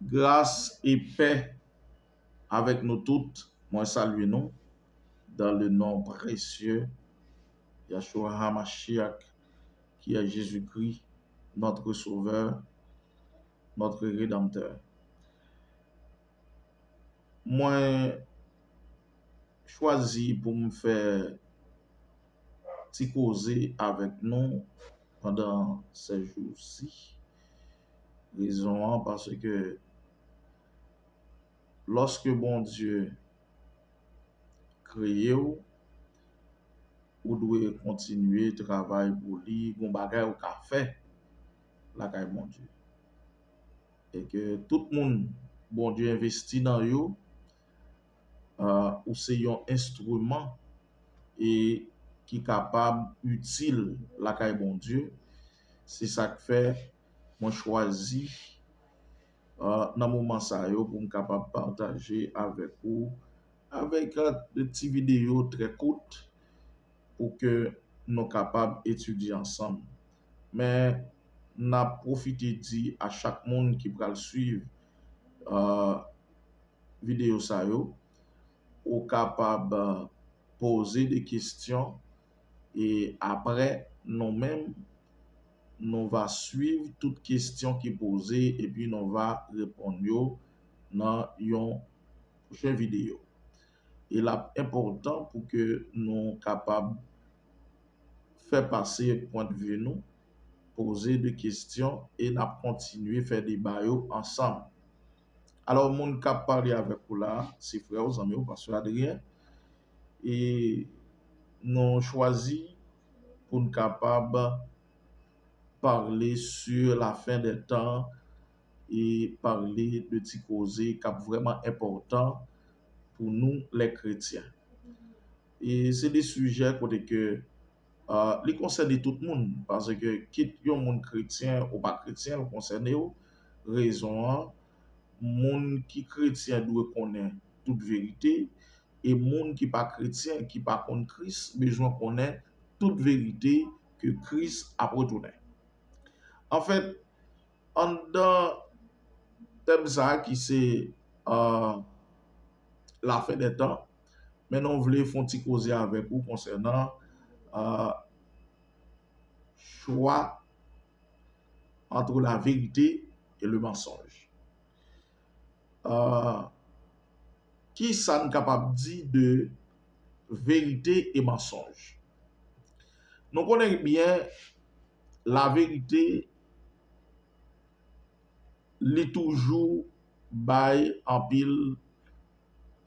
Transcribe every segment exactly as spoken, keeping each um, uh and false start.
Gras e pè avèk nou tout. Mwen salye nou dans le nom précieux Yahshua HaMashiach, qui est Jésus-Christ, notre Sauveur, notre Rédempteur. Mwen chwazi pou m fè ti koze avèk nou pandan sèjousi. Rezon an, paske lòske Bondye kreye w, ou dwe kontinye travay pou li, gon bagay ou ka fè lakay Bondye. E ke tout moun Bondye envesti nan yo, ah, ou se yon enstriman e ki kapab itil lakay Bondye. Se sa k fè mwen chwazi, ah, nan moman sa yo pou m kapab pataje avèk ou, avèk, ah, de ti videyo trè kout pou ke nou kapab etidye ansanm. Men, n ap pwofite di a chak moun ki pral swiv, ah, videyo sa yo, ou kapab, ah, poze de kesyon e apre nou menm, nou va swiv tout kesyon ki poze epi nou va reponn yo nan yon pwochen videyo. E l ap enpòtan pou ke nou kapab fè pase pwennvi nou, poze de kesyon e n ap kontinye fè deba yo ansanm. Alò, moun k ap pale avèk ou la, se frè w, zanmi w, pastè Adrien. E nou chwazi pou n kapab pale sur la fin des temps e pale de ti koze k ap vrèman enpòtan pou nou, lè kretyen. E se de sijè kote ke, ah, li konsène tout moun, paske kit yon moun kretyen ou pa kretyen, l konsène w. Rezon an, moun ki kretyen dwe konnen tout verite, e moun ki pa kretyen, ki pa konn Kris, bezwen konnen tout verite ke Kris ap retounen. Anfèt, anndan tèm sa a ki se, ah, la fin des temps, men nou vle fè yon ti koze avèk ou konsènan, ah, chwa entre la vérité et le mensonge. Ah, ki sa n kapab di de verite e mansonj? Nou konnen byen, laverite, li toujou bay anpil,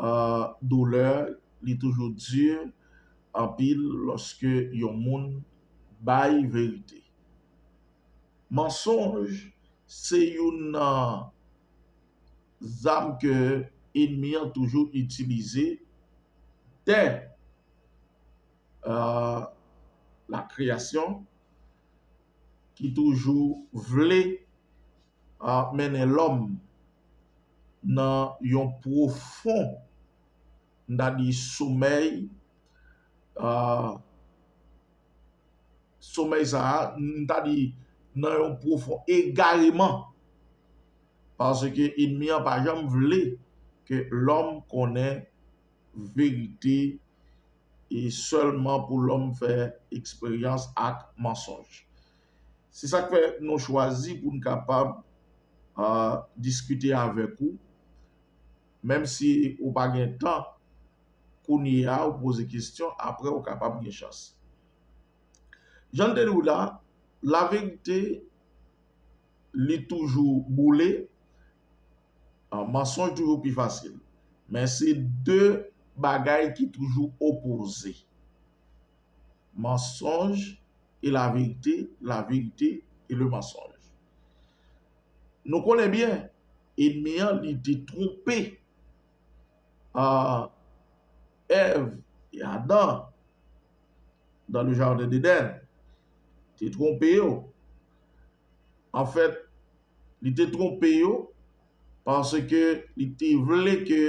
ah, doulè, li toujou di anpil lòske yon moun bay verite. Mansonj se youn nan zam ke ènmi an toujou itilize dè, euh, la kreyasyon, ki toujou vle, euh, mennen lòm nan yon pwofon, m ta di, somèy, euh, somèy sa a, m ta di, nan yon pwofon egareman. Paske ènmi an pa janm vle ke lòm konnen verite e sèlman pou lòm fè eksperyans ak mansonj. Se sa k fè nou chwazi pou n kapab, ah, diskite avèk ou, menm si ou pa gen tan kounye a, ou poze kesyon, apre ou kapab gen chans. Jan n te di w la, laverite, li toujou boule, ah, mansonj toujou pi fasil. Men se de bagay ki toujou opoze. Mensonge et la vérité, la vérité et le mensonge. Nou konnen byen, ènmi an, li te twonpe, ah, Èv e Adan dans le jardin d'Éden. Te twonpe yo. Anfèt, li te twonpe yo paske li te vle ke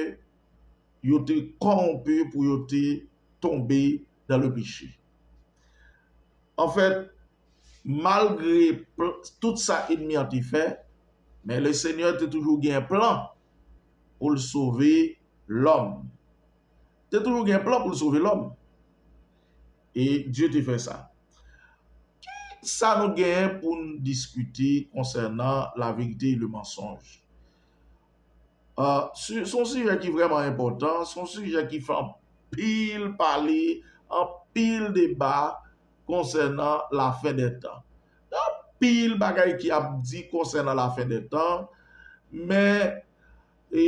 yo te kòwonpi pou yo te tonbe dans le péché. Anfèt, malgre pl-, tout sa ènmi an te fè, Men Lesenyè te toujou gen plan pou l sove lòm. Te toujou gen plan pou l sove lòm. E Dye te fè sa. Ki sa nou genyen pou n diskite konsènan laverite e le mansonj? Se yon sijè ki vrèman enpòtan, se yon sijè ki fè anpil pale, anpil deba konsènan lafen dè tan. Gen anpil bagay ki ap di konsènan lafen dè tan, men e,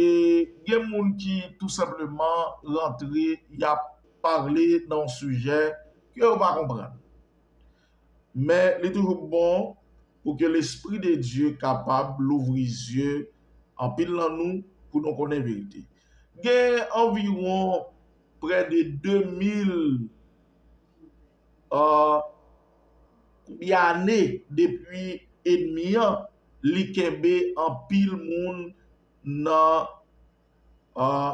gen moun ki tou senpleman rantre, y ap pale nan yon sijè ke yo pa konprann. Men li toujou bon pou ke Lespri de Dye kapab louvri zye anpil nan nou pou nou konnen verite. Gen anviwon prè de de mil, euh, konbyen ane depi ènmi an, li kenbe anpil moun nan, euh,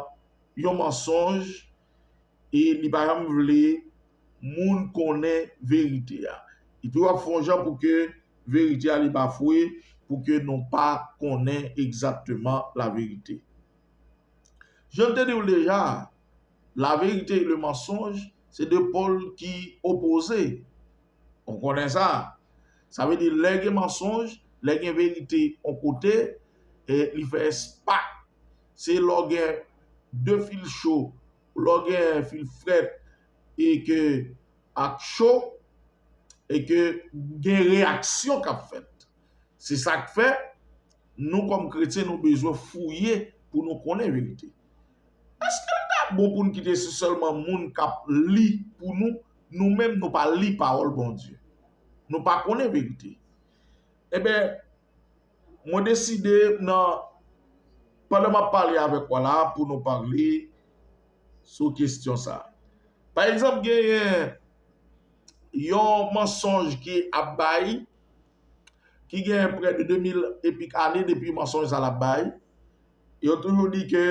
yon mansonj, e li pa janm vle moun konnen verite a. Li toujou ap fè yon jan pou ke verite a li bafwe, pou ke nou pa konnen egzakteman laverite. Jan m te di w deja, laverite e le mansonj, se de pòl ki opoze. Ou konnen sa. Sa vle di, lè gen mansonj, lè gen verite yon kote, e li fè espas. Se lè w gen de fil cho, lè w gen fil frèt, e ke ak cho, e ke gen reyaksyon k ap fèt. Se sa k fè, nou kòm kretyen, nou bezwen fouye pou nou konnen verite. Èske l ta bon pou n kite se sèlman moun k ap li pou nou, nou menm nou pa li pawòl Bondye? Nou pa konnen verite. Ebyen, mwen deside nan, pandan m ap pale avèk w la, pou nou pale sou kesyon sa. Pa egzanp, genyen yon mansonj ki ap bay, ki gen prè de de mil epik ane depi mansonj sa l ap bay. Yo toujou di ke,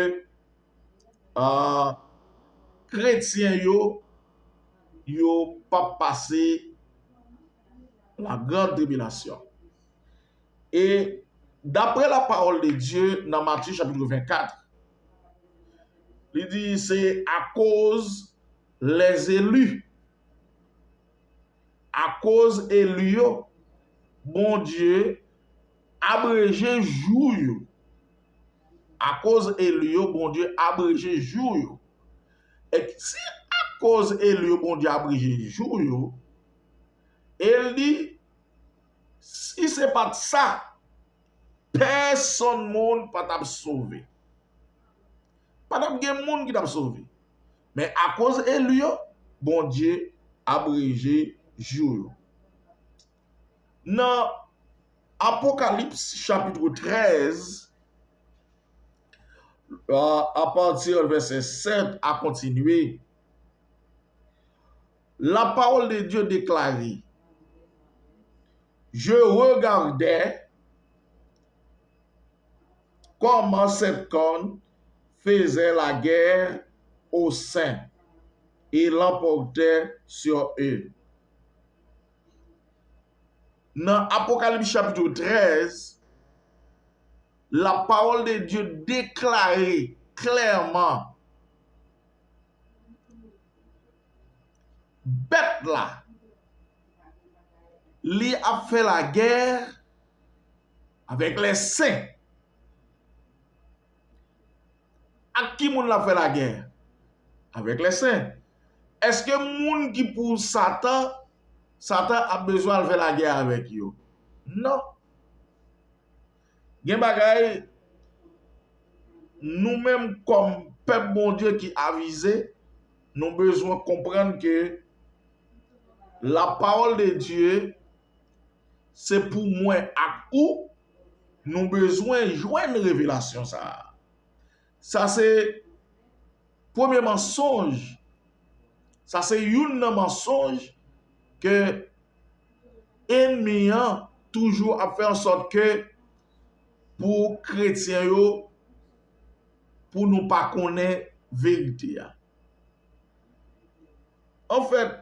ah, kretyen yo, yo p ap pase la grande tribulation. E daprè la parole de Dieu, nan Matye chapit vennkat, li di se akoz les élus, akoz eli yo, Bondye abreje jou yo. Akoz eli yo, Bondye abreje jou yo. E si akoz eli yo, Bondye abreje jou yo, e l di, si se pa t sa, pèsonn moun pa t ap sove. Pa t ap gen moun ki t ap sove. Men akoz eli yo, Bondye abreje jou yo. Nan Apokalips chapit trèz, a, apati vèsè sèt a kontinye, la parole de Dieu déclare, je regardais comment sept cornes faisaient la guerre aux saints et l'emportaient sur eux. Nan Apokalips chapit trèz, la parole de Dieu deklare klèman bèt la, li ap fè lagè avèk lèsen. Ak ki moun l ap fè lagè? Avèk lèsen. Èske moun ki pou Satan, Satan ap bezwen al fè lagè avèk yo? Non. Gen bagay, nou menm kòm pèp Bondye ki avize, nou bezwen konprann ke la parole de Dieu, se pou mwen ak ou, nou bezwen jwenn revelasyon sa a. Sa se premye mansonj. Sa se youn nan mansonj ke ènmi an toujou ap fè ansòt ke pou kretyen yo, pou nou pa konnen verite a. Anfèt,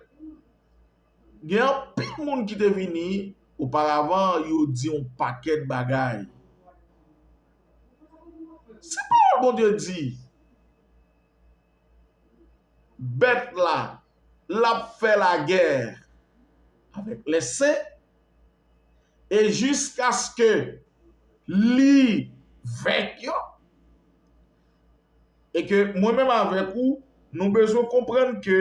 gen anpil moun ki te vini oparavan, yo di yon pakèt bagay. Si pawòl Bondye di, bèt la, l ap fè lagè avèk lè sen, e jiskaske li venk yo, e ke mwen menm avèk ou, nou bezwen konprann ke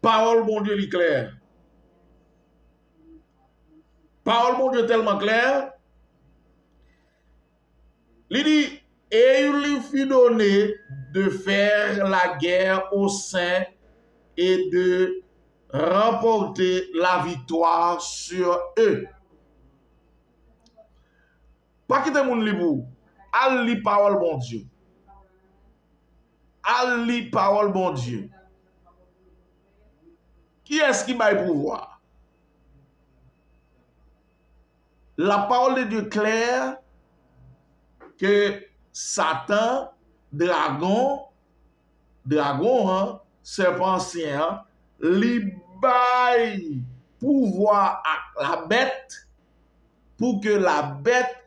pawòl Bondye li klè. Pawòl Bondye tèlman klè, li di, et il lui fut donné de faire la guerre aux saints et de remporter la victoire sur eux. Pa kite moun li pou ou. Al li pawòl Bondye. Al li pawòl Bondye. Kiyès ki bay pouvwa? La parole de Dieu claire ke Satan, dragon, dragon an, sèpan ansyen an, li bay pouvwa ak la bèt pou ke la bèt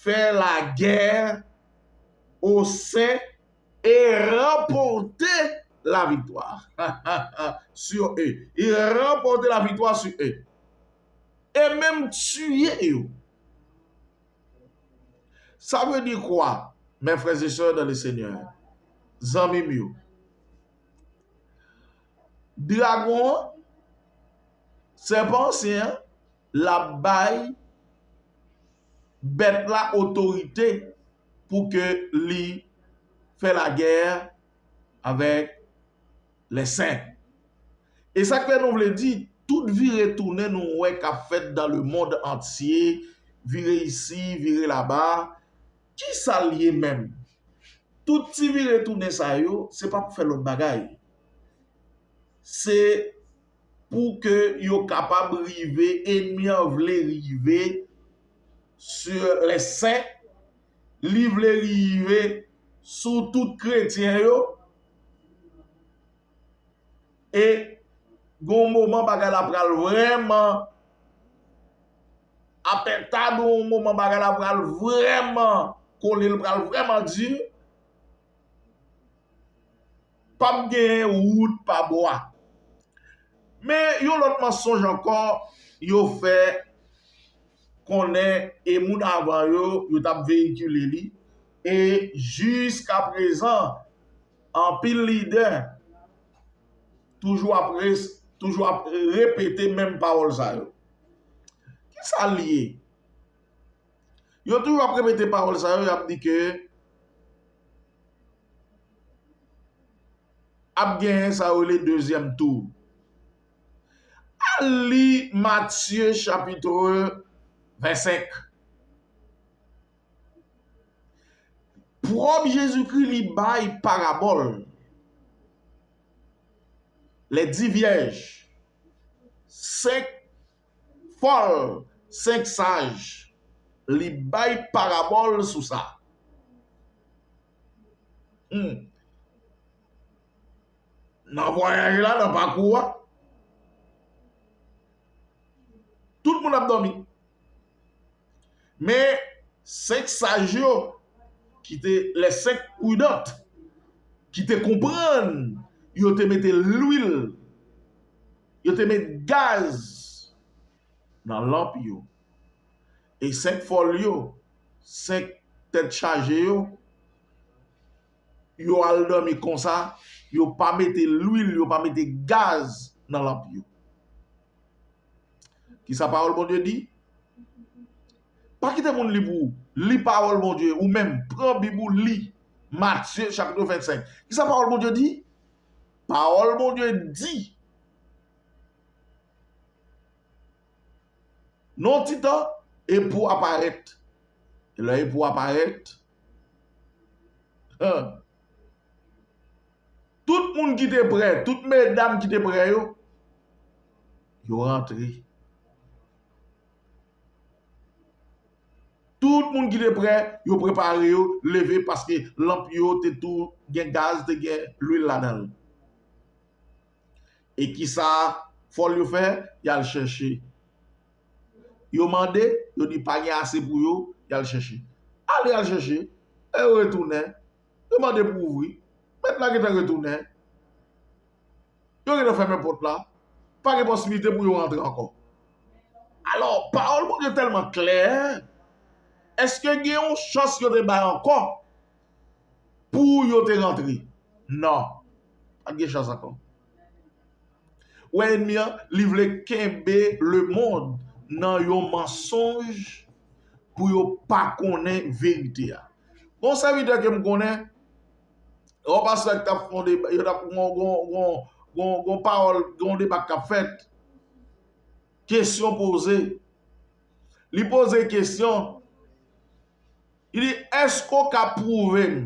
fè lagè o sen e ranpòte laviktwa sur eux. E ranpòte laviktwa sur eux. E menm tiye yo. Sa vle di kwa, mes frères et sœurs dans le Seigneur? Zanmi m yo. Dragon an, sèpan ansyen an, l ap bay bèt la otorite pou ke li fè lagè avèk lè sen. E sa k fè nou vle di, tout vire tounen nou wè k ap fèt dans le monde entier, vire isi, vire laba, kisa l ye menm? Tout ti vire tounen sa yo, se pa pou fè lòt bagay. Se pou ke yo kapab rive, ènmi an vle rive sur lè sen, li vle rive sou tout kretyen yo. E gon moman bagay la pral vrèman, apèta gon moman bagay la pral vrèman kole, l pral vrèman di. P ap gen wout pa bwa. Men yon lòt mansonj ankò, yo fè konnen e moun avan yo, yo t ap veyikile li. E jiskaprezan, anpil lidè toujou ap res-, toujou ap repete menm pawòl sa yo. Kisa l ye? Yo toujou ap repete pawòl sa yo, y ap di ke ap genyen sa yo rele dezyèm tou. Al li Matye chapit vennsenk. Pwòp Jezikri li bay parabòl. Les dix vierges. Senk fòl, senk saj. Li bay parabòl sou sa. Hmm. Nan vwayaj la, nan pakou a, tout moun ap dòmi. Men, senk saj yo, ki te les cinq prudentes, ki te konprann, yo te mete lwil, yo te met gaz nan lanp yo. E senk fòl yo, senk tèt chaje yo, yo al dòmi konsa, yo pa mete lwil, yo pa mete gaz nan lanp yo. Kisa pawòl Bondye di? Pa kite moun li pou ou. Li pawòl Bondye, ou menm, pran Bib ou, li. Matye chapit vennsenk. Kisa pawòl Bondye di? Pawòl Bondye di, nan yon ti tan, e pou aparèt. E lè e pou aparèt, han, tout moun ki te prè, tout medam ki te prè yo, yo rantre. Tout moun ki te prè, yo prepare yo, leve, paske lanp yo te tou gen gaz, te gen lwil ladan l. E kisa fòl yo fè? Y al chèche. Yo mande, yo di pa gen ase pou yo, y al chèche. Ale y al chèche, e yo retounen, yo mande pou ouvri. Mèt la gentan retounen. Yo gentan fèmen pòt la. Pa gen posibilite pou yo rantre ankò. Alò, pawòl Bondye tèlman klè, èske gen yon chans yo te bay ankò pou yo te rantre? Non. Pa t gen chans ankò. Ou wè, ènmi an, li vle kenbe lemonn nan yon mansonj pou yo pa konnen verite a. Gon sèvitè ke m konnen, yon pastè k t ap fè yon deba, yo t ap gon, gon, gon, gon, gon pawòl, gon deba k ap fèt. Kesyon poze. Li poze kesyon. Li di, èske w ka pwouve m?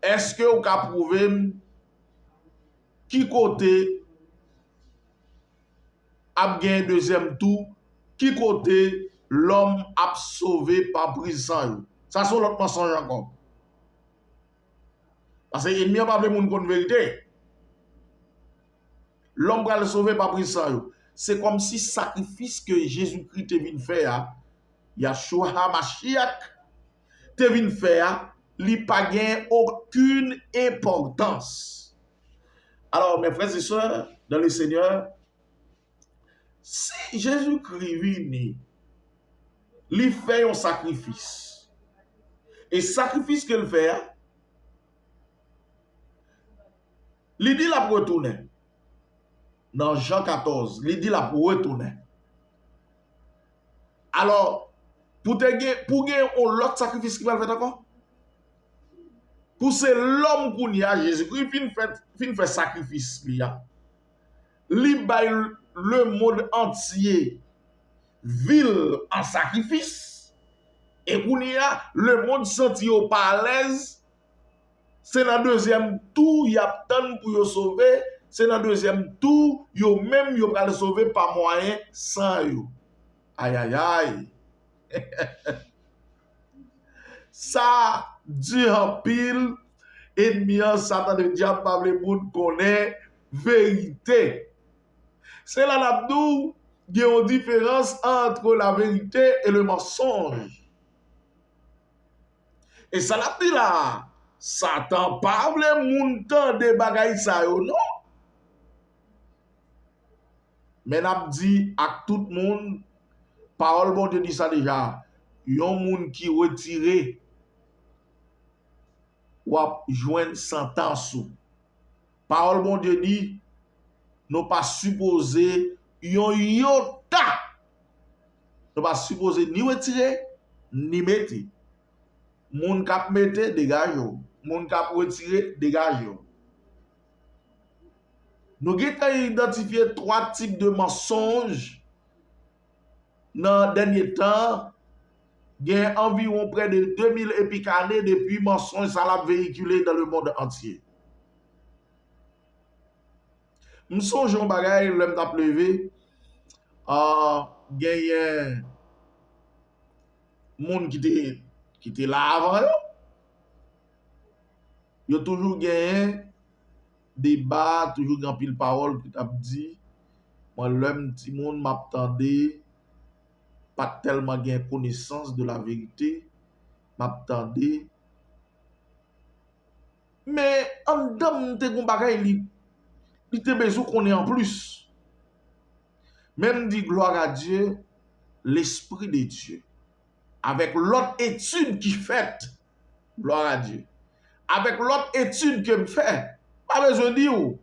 Èske w ka pwouve m ki kote ap gen dezyèm tou? Ki kote lòm ap sove pa priz san yo? Sa se yon lòt mansonj ankò. Paske ènmi an pa vle moun konn verite. Lòm pral sove pa priz san yo. Se kòmsi sakrifis ke Jezikri te vin fè a, Yahshua HaMashiach te vin fè a, li pa gen okenn enpòtans. Alò, mes frères et sœurs dans le Seigneur, si Jezikri vini, li fè yon sakrifis. E sakrifis ke l fè a, li di l ap retounen. Nan Jan katòz, li di l ap retounen. Alò, pou te gen, pou gen yon lòt sakrifis ki pral fèt ankò? Pou se lòm kounye a, Jezikri fin fè, fin fè sakrifis li a. Li bay lemonn antye vi l an sakrifis. E kounye a, lemonn santi yo pa alèz. Se nan dezyèm tou y ap tann pou yo sove. Se nan dezyèm tou, yo menm, yo pral sove pa mwayen san yo. Ayayay! Sa di anpil. Ènmi an, Satan ledyab, pa vle moun konnen verite. Se la n ap di w, gen yon diferans entre la vérité et le mensonge. E sa l ap di la a, Satan pa vle moun tande bagay sa yo, non. Men n ap di ak tout moun, pawòl Bondye di sa deja, yon moun ki retire, w ap jwenn santans ou. Pawòl Bondye di, nou pa sipoze yon yota. Nou pa sipoze ni retire, ni mete. Moun k ap mete, degaje w. Moun k ap retire, degaje w. Nou gentan idantifye twa tip de mansonj nan dènye tan an. Gen anviwon prè de de mil epik ane depi mansonj sa la ap veyikile dans le monde entier. M sonje yon bagay, lè m t ap leve, ah, genyen moun ki te, ki te la avan yo. Yo toujou genyen deba, toujou gen anpil pawòl ki t ap di. Mwen, lè m timoun, m ap tande, pa t tèlman gen konesans de la verite, m ap tande. Men anndan m, m te gen yon bagay li, li te bezwen konnen anplis. Men m di, gloire à Dieu, l'Esprit de Dieu. Avèk lòt etid ki fèt, gloire à Dieu. Avèk lòt etid ke m fè, pa bezwen di w.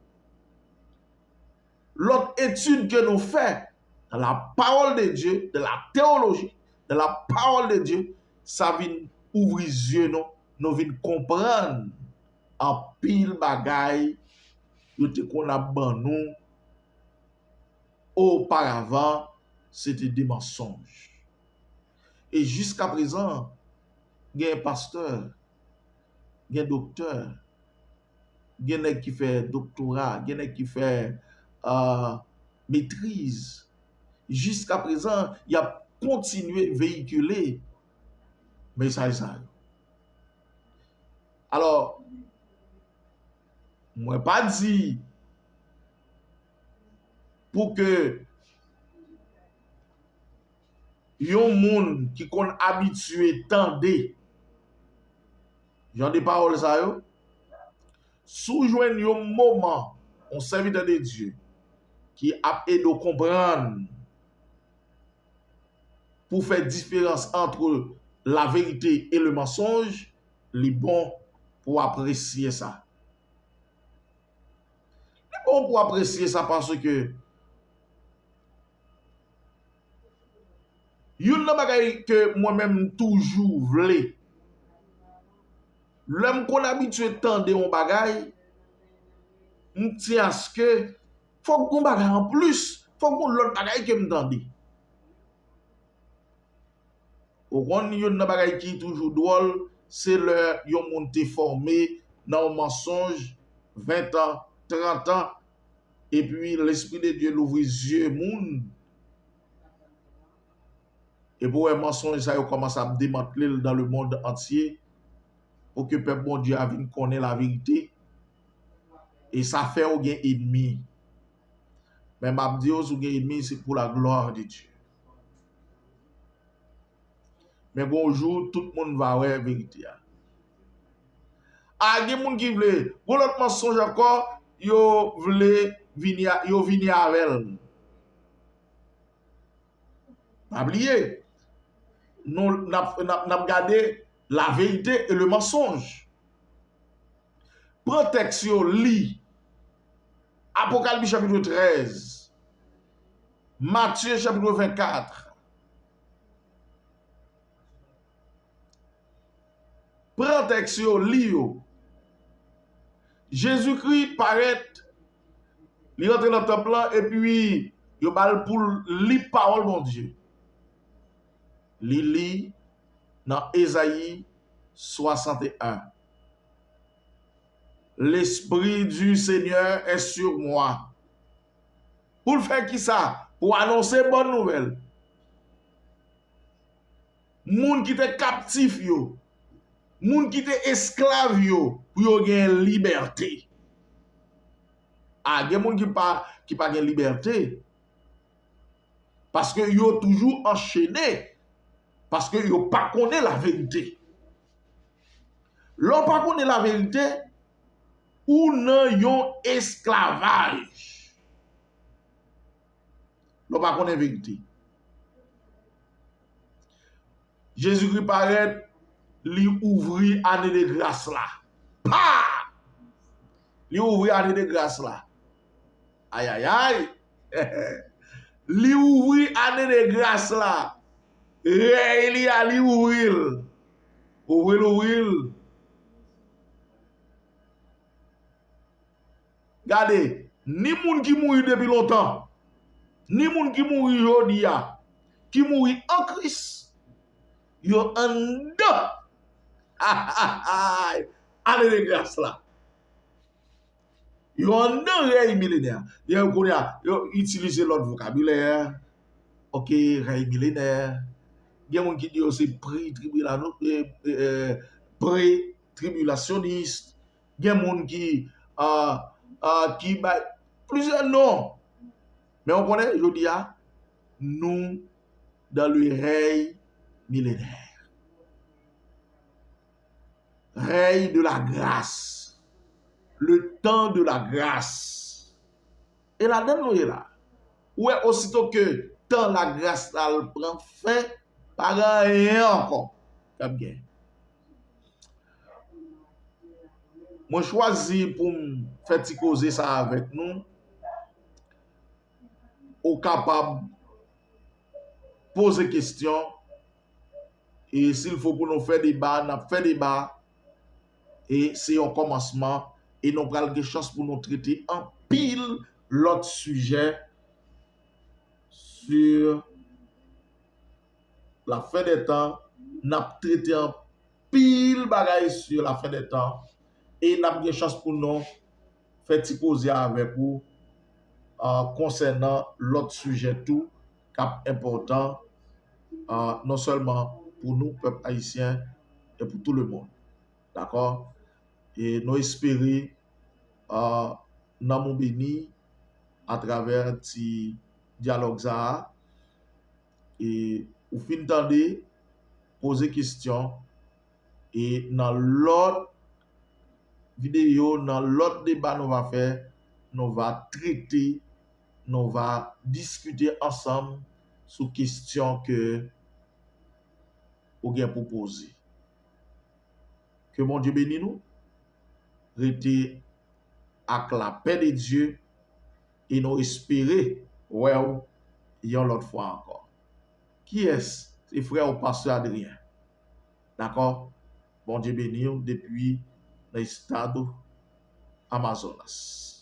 Lòt etid ke nou fè dans la parole de Dieu, dans la théologie, dans la parole de Dieu, sa vin ouvri zye nou, nou vin konprann anpil bagay yo te konn ap ban nou oparavan, se te de mansonj. E jiska prezan, gen pastè, gen doktè, gen nèg ki fè doktora, gen nèg ki fè, euh, metriz. Jiska prezan, y ap kontinye veyikile mesaj sa yo. Alò, mwen pa di pou ke Yon moun ki konn abitye tande jan de pawòl sa yo, si w jwenn yon moman, yon sèvitè de Dye ki ap ede w konprann pou fè diferans ant la verite e le mansonj, li bon pou w apresye sa. Li bon pou w apresye sa paske youn nan bagay ke mwen menm m toujou vle, lè m konn abitye tande yon bagay, m tyen aske fòk gon bagay anplis, fòk gon lòt bagay ke m tande. Ou konn youn nan bagay ki toujou dwòl, se lè yon moun te fòme nan yon mansonj ven tan, trant an, epi Lespri de Dye louvri zye moun, epi w wè mansonj sa yo kòmanse ap demantle l dans le monde entier, pou ke pèp Bondye a vin konnen laverite, e sa fè w gen enmi. Men m ap di w, si w gen enmi, se pour la gloire de Dieu. Men gon jou, tout moun va wè verite a. A, gen moun ki vle, gon lòt mansonj ankò, yo vle vini a, yo vini avè l. Pa bliye, nou, n ap, n ap, n ap gade la verite e le mansonj. Pran tèks yo, li Apokalipis chapit trèz, Matye chapit vennkat. Pran tèks yo, li yo. Jezikri parèt, li rantre nan tanp lan, epi yo ba l pou l li pawòl Bondye. Li li nan Ezayi swasanteyen. L'Esprit du Seigneur est sur moi. Pou l fè kisa? Pou anonse bòn nouvèl. Moun ki te kaptif yo, moun ki te esklav yo, pou yo gen libète. A, gen moun ki pa, ki pa gen libète. Paske yo toujou anchene. Paske yo pa konnen laverite. Lè w pa konnen laverite, ou nan yon esklavaj. Lè w pa konnen verite. Jezikri parèt, li ouvri ane de gras la. Pa! Li ouvri ane de gras la. Ayayay! Li ouvri ane de gras la. Rèy li a, li ouvri l. Ouvri l, ouvri l. Gade, ni moun ki mouri depi lontan, ni moun ki mouri jodi a, ki mouri an Kris, yo anndan ane de gras la. Yo anndan rèy milenè. Yo kounye a, yo itilize lòt vokabilè. Oke, rèy milenè. Gen moun ki di yo se pre-tribila-, eh, eh, eh, pre-tribilasyonis. Gen moun ki, ah, ah, ki bay plizyè non. Men w konnen, jodi a, nou dans le règne millénaire. Règne de la grâce. Le temps de la grâce. E ladan l nou ye la. Ou wè, osito ke tan lagras la al pran fen, pa gen anyen ankò k ap gen. Mwen chwazi pou m fè ti koze sa avèk nou. Ou kapab poze kesyon, e si l fo pou nou fè deba, n ap fè deba, e se yon kòmansman, e nou pral gen chans pou nou trete anpil lòt sijè sur la fin des temps, n ap trete anpil bagay sur la fin des temps, e n ap gen chans pou nou fè ti koze avèk ou, ah, konsènan lòt sijè tou k ap enpòtan, ah, non sèlman pou nou, pèp ayisyen, e pou tout le monde. Dakò? E nou espere, ah, nanm ou beni atravè ti dyalòg sa a. E Ou fin tande, poze kesyon, e nan lòt videyo, nan lòt deba nou va fè, nou va trete, nou va diskite ansanm sou kesyon ke ou gen pou poze. Ke Bondye beni nou. Rete ak lapè de Dye e nou espere wè w yon lòt fwa ankò. Kiyès? Se frè w, Pastè Adrien. Dakò? Bondye beni w depi nan estado Amazonas.